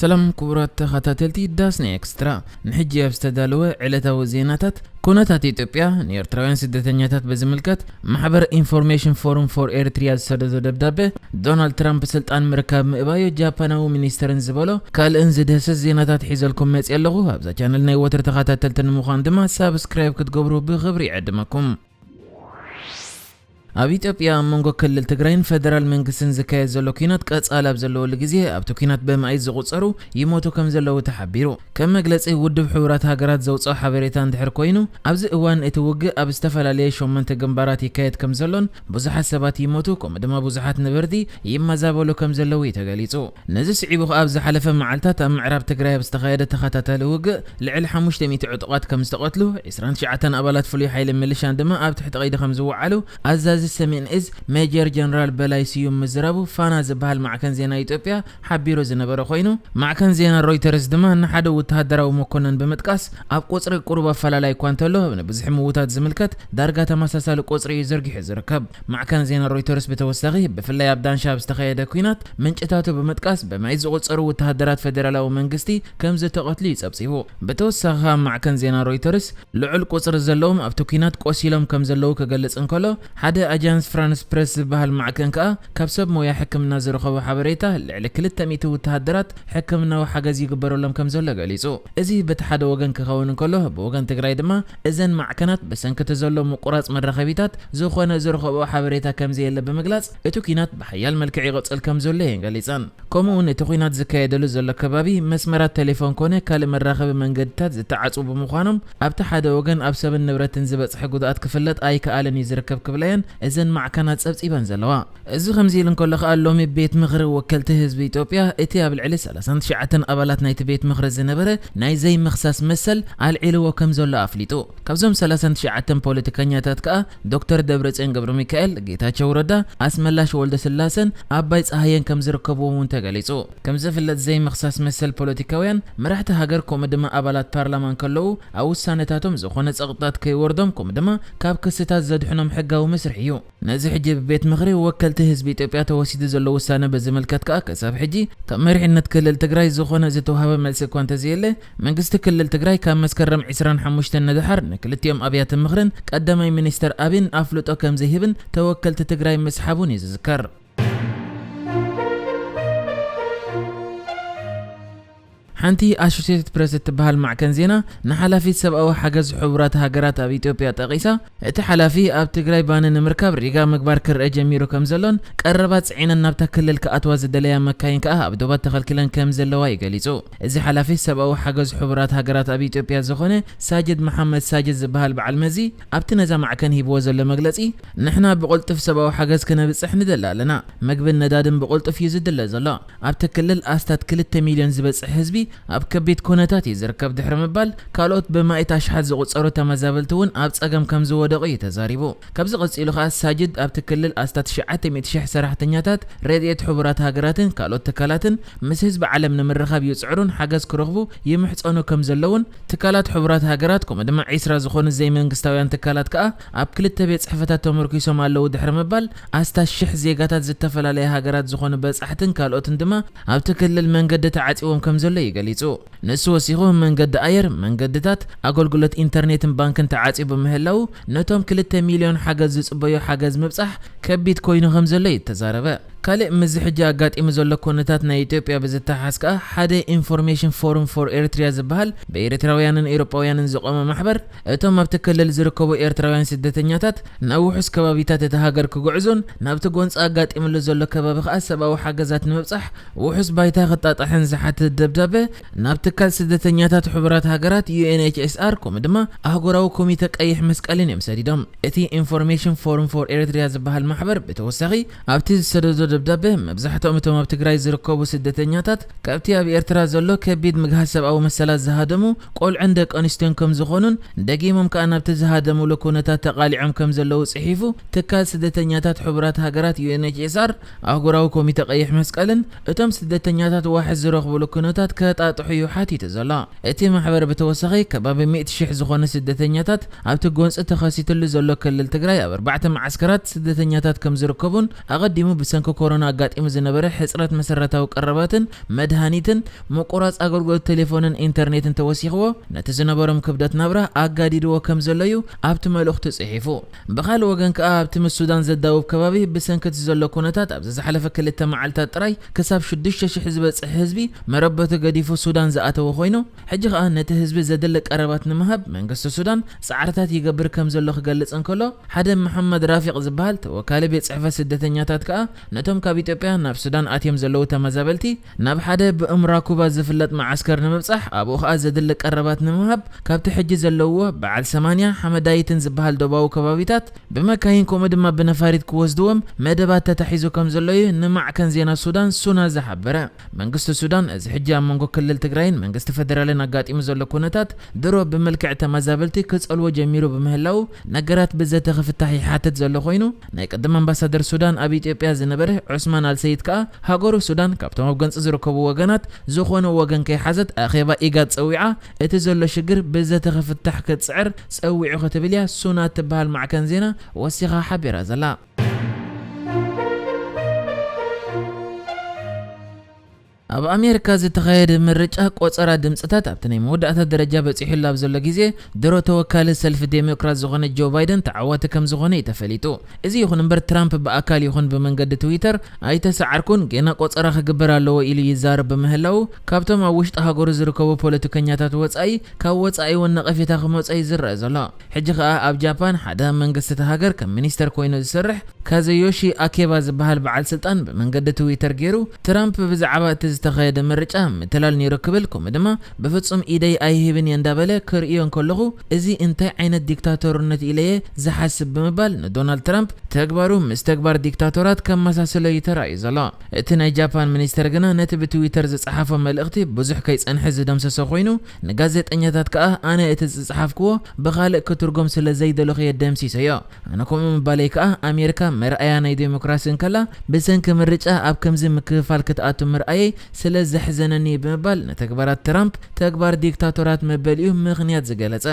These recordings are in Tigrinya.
ሰላም ክቡራት ተኸታተልቲ ዳስና ኤክስትራ፣ ንሕጂ ኣብ ዝተዳለወ ዕለታዊ ዜናታት፣ ኩነታት ኢትዮጵያ ንኤርትራውያን ስደተኛታት ብዝምልከት ማሕበር ኢንፎርሜሽን ፎረም ፎር ኤሪትሪያ ዝሰደዶ ደብዳበ፣ ዶናልድ ትራምፕ ስልጣን ምርካብ ምእባዩ ጃፓናዊ ሚኒስተርን ዝበሎ ካልእን ዝድህስስ ዜናታት ሒዘልኩም መፅእ ኣለኹ። ኣብዛ ቻነል ናይ ወትሪ ተኸታተልቲ ንምዃን ድማ ሳብስክራይብ ክትገብሩ ብኽብሪ ይዕድመኩም። ኣብ ኢትዮጵያ ኣብ መንጎ ክልል ትግራይን ፌደራል መንግስትን ዝካየድ ዘሎ ኲናት ቀጻሊ ኣብ ዘለወሉ ግዜ፣ ኣብቲ ኲናት በማኢት ዝቑጸሩ ይሞቱ ከም ዘለዉ ተሓቢሩ። ከም መግለጺ ውድብ ሕቡራት ሃገራት ዘውጽኦ ሓበሬታ እንድሕር ኮይኑ፣ ኣብዚ እዋን እቲ ውግእ ኣብ ዝተፈላለየ ሸሞንተ ግንባራት ይካየድ ከም ዘሎን ብዙሓት ሰባት ይሞቱ፣ ከምኡ ድማ ብዙሓት ንብርቲ ይመዛበሉ ከም ዘለዉ እዩ ተገሊጹ። ነዚ ስዒቡ ከኣ ኣብ ዝሓለፈ መዓልታት ኣብ ምዕራብ ትግራይ ኣብ ዝተኻየደ ተኸታታሊ ውግእ ልዕሊ ሓሙሽተ ሚእቲ ዕጡቓት ከም ዝተቐትሉ፣ ዕስራን ትሽዓተን ኣባላት ፍሉይ ሓይሊ ሚሊሻን ድማ ኣብ ትሕቲ ቀይዲ ከም ዝወዓሉ ኣዛዚ ሰሜን እዝ ሜጀር ጀነራል በላይ ስዩም ምዝራቡ ፋና ዝበሃል ማዕከን ዜና ኢትዮጵያ ሓቢሩ ዝነበረ ኮይኑ፣ ማዕከን ዜና ሮይተርስ ድማ ንሓደ ወተሃደራዊ መኮነን ብምጥቃስ፣ ኣብ ቁጽሪ ቁሩብ ኣፈላላይ እኳ እንተሎ፣ ንብዝሒ ምውታት ዝምልከት ዳርጋ ተመሳሳሊ ቁጽሪ እዩ ዘርጊሑ ዝርከብ። ማዕከን ዜና ሮይተርስ ብተወሳኺ፣ ብፍላይ ኣብ ዳንሻ ኣብ ዝተኻየደ ኲናት ምንጭታቱ ብምጥቃስ፣ በማኢት ዝቑጸሩ ወተሃደራት ፌደራላዊ መንግስቲ ከም ዝተቐትሉ እዩ ጸብጺቡ። ብተወሳኺ፣ ማዕከን ዜና ሮይተርስ ልዑል ቁጽሪ ዘለዎም ኣብቲ ኲናት ቆሲሎም ከም ዘለዉ ክገልጽ እንከሎ፣ ሓደ ኣጃንስ ፍራንስ ፕረስ ዝበሃል ማዕከን ከኣ፣ ካብ ሰብ ሞያ ሕክምና ዝረኸቦ ሓበሬታ፣ ልዕሊ ክልተ ሚእቲ ወተሃደራት ሕክምናዊ ሓገዝ ይግበረሎም ከም ዘሎ ገሊጹ። እዚ በቲ ሓደ ወገን ክኸውን እንከሎ፣ ብወገን ትግራይ ድማ እዘን ማዕከናት ብሰንኪ እቲ ዘሎ ምቁራጽ መራኸቢታት ዝኾነ ዝረኸብኦ ሓበሬታ ከም ዘየለ ብምግላጽ፣ እቲ ኲናት ብሓያል መልክዕ ይቕጽል ከም ዘሎ እየን ገሊጸን። ከምኡ እውን እቲ ኲናት ዝካየደሉ ዘሎ ከባቢ መስመራት ቴሌፎን ኮነ ካልእ መራኸቢ መንገድታት ዝተዓጽዉ ብምዃኖም፣ ኣብቲ ሓደ ወገን ኣብ ሰብን ንብረትን ዝበጽሐ ጉድኣት ክፍለጥ ኣይከኣለን እዩ ዝርከብ ክብላ እየን እዘን ማዕከናት ጸብጺበን ዘለዋ። እዚ ከምዚ ኢሉ እንከሎ ከኣ፣ ሎሚ ቤት ምኽሪ ወከልቲ ህዝቢ ኢትዮጵያ እቲ ኣብ ልዕሊ ሰላሳን ትሽዓተን ኣባላት ናይቲ ቤት ምኽሪ ዝነበረ ናይ ዘይምኽሳስ መሰል ኣልዒልዎ ከም ዘሎ ኣፍሊጡ። ካብዞም ሰላሳን ትሽዓተን ፖለቲከኛታት ከኣ ዶክተር ደብረጽዮን ገብረሚካኤል፣ ጌታቸው ረዳ፣ ኣስመላሽ ወልደስላሰን ኣባይ ጸሃየን ከም ዝርከብዎም እውን ተገሊጹ። ከም ዝፍለጥ ዘይምኽሳስ መሰል ፖለቲካውያን መራሕቲ ሃገር ከምኡ ድማ ኣባላት ፓርላማ እንከለዉ ኣብ ውሳነታቶም ዝኾነ ጸቕጥታት ከይወርዶም ከምኡ ድማ ካብ ክስታት ዘድሕኖም ሕጋዊ መስርሕ እዩ። ነዚ ሕጂ ብቤት ምኽሪ ወከልቲ ህዝቢ ኢትዮጵያ ተወሲዱ ዘሎ ውሳነ ብዝምልከት ከኣ ክሳብ ሕጂ ካብ መሪሕነት ክልል ትግራይ ዝኾነ ዝተዋህበ መልሲ እኳ እንተዘየለ፣ መንግስቲ ክልል ትግራይ ካብ መስከረም ዕስራን ሓሙሽተን ንደሓር ንክልቲኦም ኣብያተ ምኽርን ቀዳማይ ሚኒስተር ኣብይን ኣፍልጦ ከም ዘይህብን ተወከልቲ ትግራይ ምስሓቡን እዩ ዝዝከር። ሓንቲ ኣሶሴትድ ፕረስ እትበሃል ማዕከን ዜና ንሓላፊት ሰብኣዊ ሓገዝ ሕቡራት ሃገራት ኣብ ኢትዮጵያ ጠቒሳ፣ እቲ ሓላፊ ኣብ ትግራይ ባኒ ንምርካብ ሪጋ ምግባር ክረአ ጀሚሩ ከም ዘሎን ቀረባ ጽዒነን ናብታ ክልል ክኣትዋ ዝደለያ መካይን ከኣ ኣብ ዶባት ተኸልኪለን ከም ዘለዋ እዩ ገሊጹ። እዚ ሓላፊ ሰብኣዊ ሓገዝ ሕቡራት ሃገራት ኣብ ኢትዮጵያ ዝኾነ ሳጅድ መሓመድ ሳጅድ ዝበሃል በዓል መዚ ኣብቲ ነዛ ማዕከን ሂብዎ ዘሎ መግለጺ፣ ንሕና ብቕልጡፍ ሰብኣዊ ሓገዝ ክነብጽሕ ንደሊ ኣለና። ምግብን ነዳድን ብቕልጡፍ እዩ ዝድለ ዘሎ። ኣብቲ ክልል ኣስታት ክልተ ሚልዮን ዝበጽሕ ህዝቢ ኣብ ከቢድ ኩነታት እዩ ዝርከብ ድሕሪ ምባል፣ ካልኦት ብማእት ኣሽሓት ዝቑጸሩ ተመዛበልቲ እውን ኣብ ጸገም ከም ዝወደቑ እዩ ተዛሪቡ። ካብዚ ቀጺሉ ከኣ ሳጅድ ኣብቲ ክልል ኣስታት ትሽዓተ ሚእቲ ሽሕ ሰራሕተኛታት ረድኤት ሕቡራት ሃገራትን ካልኦት ትካላትን ምስ ህዝቢ ዓለም ንምርኻብ ይጽዕሩን ሓገዝ ክረኽቡ ይምሕጸኑ ከም ዘለውን፣ ትካላት ሕቡራት ሃገራት ከምኡ ድማ ዒስራ ዝኾኑ ዘይመንግስታውያን ትካላት ከኣ ኣብ ክልተ ቤት ጽሕፈታት ተመርኪሶም ኣለዉ ድሕሪ ምባል፣ ኣስታት ሽሕ ዜጋታት ዝተፈላለየ ሃገራት ዝኾኑ በጻሕትን ካልኦትን ድማ ኣብቲ ክልል መንገዲ ተዓጺዎም ከም ዘሎ እዩ ገሊጹ። ንሱ ወሲኹ፣ መንገዲ ኣየር፣ መንገድታት፣ ኣገልግሎት ኢንተርኔትን ባንክን ተዓጽዩ ብምህላዉ፣ ነቶም ክልተ ሚልዮን ሓገዝ ዝጽበዩ ሓገዝ ምብጻሕ ከቢድ ኮይኑ ከም ዘሎ እዩ ተዛረበ። ካልእ ምስዚ ሕጂ ኣጋጢሙ ዘሎ ኩነታት ናይ ኢትዮጵያ ብዝተሓሓዝ ከኣ፣ ሓደ ኢንፎርሜሽን ፎረም ፎር ኤሪትሪያ ዝበሃል ብኤሪትራውያንን ኤውሮጳውያንን ዝቖመ ማሕበር፣ እቶም ኣብቲ ክልል ዝርከቡ ኤርትራውያን ስደተኛታት ናብ ውሑስ ከባቢታት እታ ሃገር ክጉዕዙን ናብቲ ጎንፂ ኣጋጢምሉ ዘሎ ከባቢ ከኣ ሰብኣዊ ሓገዛት ንምብጻሕ ውሑስ ባይታ ክጣጣሕን ዝሓትት ደብዳበ ናብ ትካል ስደተኛታት ሕቡራት ሃገራት ዩ ኤን ኤች ኤስ ኣር ከምኡ ድማ ኣህጉራዊ ኮሚተ ቀይሕ መስቀልን እዮም ሰዲዶም። እቲ ኢንፎርሜሽን ፎረም ፎር ኤሪትሪያ ዝበሃል ማሕበር ብተወሳኺ ኣብቲ ዝሰደዶ ደብዳበ፣ መብዛሕትኦም እቶም ኣብ ትግራይ ዝርከቡ ስደተኛታት ካብቲ ኣብ ኤርትራ ዘሎ ከቢድ ምግሃስ ሰብኣዊ መሰላት ዝሃደሙ ቆልዑን ደቂ ኣንስትዮን ከም ዝኾኑን፣ ደጊሞም ከኣ ናብቲ ዝሃደሙሉ ኩነታት ተቓሊዖም ከም ዘለዉ ጽሒፉ፣ ትካል ስደተኛታት ሕቡራት ሃገራት ዩ ኤን ኤች ኤስ ኣር፣ ኣህጉራዊ ኮሚተ ቀይሕ መስቀልን እቶም ስደተኛታት ዋሕስ ዝረኽቡሉ ኩነታት ከጣጥሑ እዩ ሓቲቱ ዘሎ። እቲ ማሕበር ብተወሳኺ፣ ከባቢ ሚእቲ ሽሕ ዝኾኑ ስደተኛታት ኣብቲ ጎንፂ ተኸሲትሉ ዘሎ ክልል ትግራይ ኣብ ኣርባዕተ መዓስከራት ስደተኛታት ከም ዝርከቡን፣ ኣቐዲሙ ብሰንኪ ኮሮና ኣጋጢሙ ዝነበረ ሕጽረት መሰረታዊ ቀረባትን መድሃኒትን ምቁራጽ ኣገልግሎት ቴሌፎንን ኢንተርኔትን ተወሲኽዎ፣ ነቲ ዝነበሮም ክብደት ናብራ ኣጋዲድዎ ከም ዘሎ እዩ ኣብቲ መልእኽቱ ጽሒፉ። ብኻልእ ወገን ከኣ ኣብቲ ምስ ሱዳን ዘዳውብ ከባቢ ብሰንኪ እቲ ዘሎ ኩነታት ኣብዚ ዝሓለፈ ክልተ መዓልታት ጥራይ ክሳብ ሽዱሽተ ሽሕ ዝበጽሕ ህዝቢ መረበቱ ገዲፉ ሱዳን ዝኣተወ ኮይኑ፣ ሕጂ ከኣ ነቲ ህዝቢ ዘድሊ ቀረባት ንምሃብ መንግስቲ ሱዳን ጻዕርታት ይገብር ከም ዘሎ ክገልጽ እንከሎ፣ ሓደ መሓመድ ራፊቕ ዝበሃል ተወካሊ ቤት ጽሕፈት ስደተኛታት ከኣ ነቶም ካብ ኢትዮጵያ ናብ ሱዳን ኣትዮም ዘለዉ ተመዛበልቲ ናብ ሓደ ብእምራኩባ ዝፍለጥ መዓስከር ንምብጻሕ ኣብኡ ከኣ ዘድሊ ቀረባት ንምሃብ ካብቲ ሕጂ ዘለውዎ በዓል ሰማንያ ሓመዳይትን ዝበሃል ዶባዊ ከባቢታት ብመካይን ከምኡ ድማ ብነፋሪት ክወስድዎም መደባት ተታሒዙ ከም ዘሎ እዩ ንማዕከን ዜና ሱዳን ሱና ዝሓበረ። መንግስቲ ሱዳን እዚ ሕጂ ኣብ መንጎ ክልል ትግራይን መንግስቲ ፈደራልን ኣጋጢሙ ዘሎ ኩነታት ድሮ ብመልክዕ ተመዛበልቲ ክጸልዎ ጀሚሩ ብምህላው ነገራት ብዘተ ክፍታሕ ይሓትት ዘሎ ኮይኑ፣ ናይ ቅድም ኣምባሳደር ሱዳን ኣብ ኢትዮጵያ ዝነበረ ዑስማን ኣልሰይድ ከኣ ሃገሩ ሱዳን ካብቶም ኣብ ገንፂ ዝርከቡ ወገናት ዝኾነ ወገን ከይሓዘት ኣኼባ ኢጋድ ጸዊዓ እቲ ዘሎ ሽግር ብዘተ ክፍታሕ ክትጽዕር ጸዊዑ ክትብል እያ ሱና እትበሃል ማዕከን ዜና ወሲኻ ሓቢራ ዘላ። ኣብ ኣሜሪካ ዝተኻየደ ምርጫ ቆጸራ ድምፅታት ኣብቲ ናይ መወዳእታ ደረጃ በፂሑሉ ኣብ ዘሎ ግዜ ድሮ ተወካሊ ሰልፊ ዴሞክራት ዝኾነ ጆ ባይደን ተዓዋቲ ከም ዝኾነ እዩ ተፈሊጡ። እዚ ይኹን እምበር ትራምፕ ብኣካል ይኹን ብመንገዲ ትዊተር ኣይተሰዓርኩን፣ ጌና ቆጸራ ክግበር ኣለዎ ኢሉ ይዛረብ ብምህላው ካብቶም ኣብ ውሽጢ ሃገሩ ዝርከቡ ፖለቲከኛታት ወፃኢ ካብ ወፃኢ እውን ነቐፌታ ክመጾ እዩ ዝረአ ዘሎ። ሕጂ ከኣ ኣብ ጃፓን ሓደ መንግስቲ እታ ሃገር ከም ሚኒስተር ኮይኑ ዝሰርሕ ካዘዮሺ ኣኬባ ዝበሃል በዓል ስልጣን ብመንገዲ ትዊተር ገይሩ ትራምፕ ብዛዕባ እቲ ዝተኻየደ ምርጫ ምትላል ነይሩ ክብል ከምኡ ድማ ብፍጹም ኢደይ ኣይህብን እየ እንዳበለ ክርእዮ እንከለኹ እዚ እንታይ ዓይነት ዲክታቶርነት ኢለየ ዝሓስብ ብምባል ንዶናልድ ትራምፕ ተግባሩ ምስ ተግባር ዲክታቶራት ከመሳስሎ እዩ ተራእዩ ዘሎ። እቲ ናይ ጃፓን ሚኒስተር ግና ነቲ ብትዊተር ዝጸሓፎ መልእኽቲ ብዙሕ ከይጸንሐ ዝደምሰሶ ኮይኑ ንጋዜጠኛታት ከኣ ኣነ እቲ ዝጸሓፍክዎ ብኻልእ ክትርጎም ስለ ዘይደለኹ እየ ደምሲሰዮ። ኣነ ከምኡ ምባለይ ከኣ ኣሜሪካ መርኣያ ናይ ዴሞክራሲ እንከላ ብሰንኪ ምርጫ ኣብ ከምዚ ምክፍፋል ክትኣቱ ምርኣየይ ስለ ዘሕዘነኒ እዩ ብምባል ንተግባራት ትራምፕ ተግባር ዲክታቶራት መበሊኡ ምኽንያት ዝገለጸ።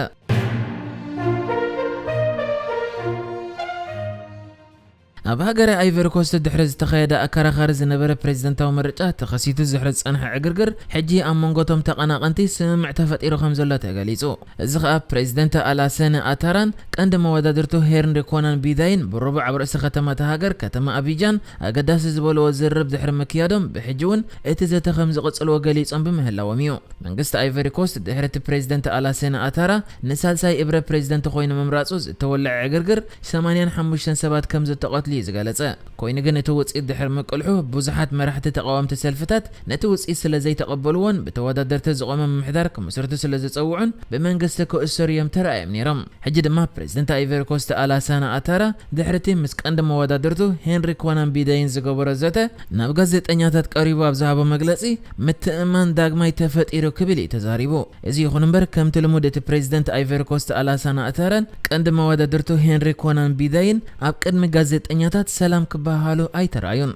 ኣብ ሃገረ ኣይቨሪ ኮስት ድሕሪ ዝተኻየደ ኣከራኻሪ ዝነበረ ፕሬዝደንታዊ ምርጫ ተኸሲቱ ዝሕሪ ዝጸንሐ ዕግርግር ሕጂ ኣብ መንጎቶም ተቐናቐንቲ ስምምዕ ተፈጢሩ ከም ዘሎ ተገሊጹ። እዚ ከኣ ፕሬዝደንት ኣላሰነ ኣታራን ቀንዲ መወዳድርቱ ሄንሪ ኮናን ቢዳይን ብረቡዕ ኣብ ርእሲ ከተማ እታ ሃገር ከተማ ኣቢጃን ኣገዳሲ ዝበልዎ ዝርርብ ድሕሪ ምክያዶም ብሕጂ እውን እቲ ዘተ ከም ዝቕጽልዎ ገሊጾም ብምህላዎም እዩ። መንግስቲ ኣይቨሪ ኮስት ድሕሪ እቲ ፕሬዝደንት ኣላሰነ ኣታራ ንሳልሳይ እብረ ፕሬዝደንት ኮይኑ ምምራጹ ዝተወልዐ ዕግርግር ሰማንያን ሓሙሽተን ሰባት ከም ዝተቐትሉ እዩ ዝገለጸ። ኮይኑ ግን እቲ ውጽኢት ድሕሪ ምቅልሑ ብዙሓት መራሕቲ ተቓወምቲ ሰልፍታት ነቲ ውጽኢት ስለ ዘይተቐበልዎን ብተወዳደርቲ ዝቖመ ምምሕዳር ክምስርቱ ስለ ዝጸውዑን ብመንግስቲ ክእሰሩ እዮም ተራእዮም ነይሮም። ሕጂ ድማ ፕሬዝደንት ኣይቨሪ ኮስት ኣላሳና ኣታራ ድሕሪ እቲ ምስ ቀንዲ መወዳድርቱ ሄንሪ ኮናን ቢደይን ዝገበሮ ዘተ ናብ ጋዜጠኛታት ቀሪቡ ኣብ ዝሃቦ መግለጺ ምትእምማን ዳግማይ ተፈጢሩ ክብል እዩ ተዛሪቡ። እዚ ይኹን እምበር ከምቲ ልሙድ እቲ ፕሬዝደንት ኣይቨሪ ኮስት ኣላሳና ኣታራን ቀንዲ መወዳድርቱ ሄንሪ ኮናን ቢደይን ኣብ ቅድሚ ጋዜጠኛታት ሰላም ክበሃሃሉ ኣይተራእዩን።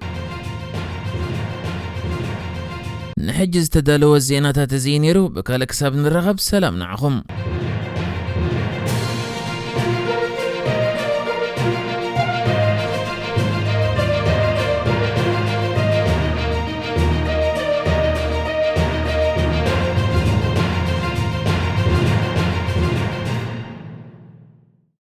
ንሕጂ ዝተዳለወ ዜናታት እዚ እዩ ነይሩ። ብካልእ ክሳብ ንራኸብ ሰላም ንዓኹም።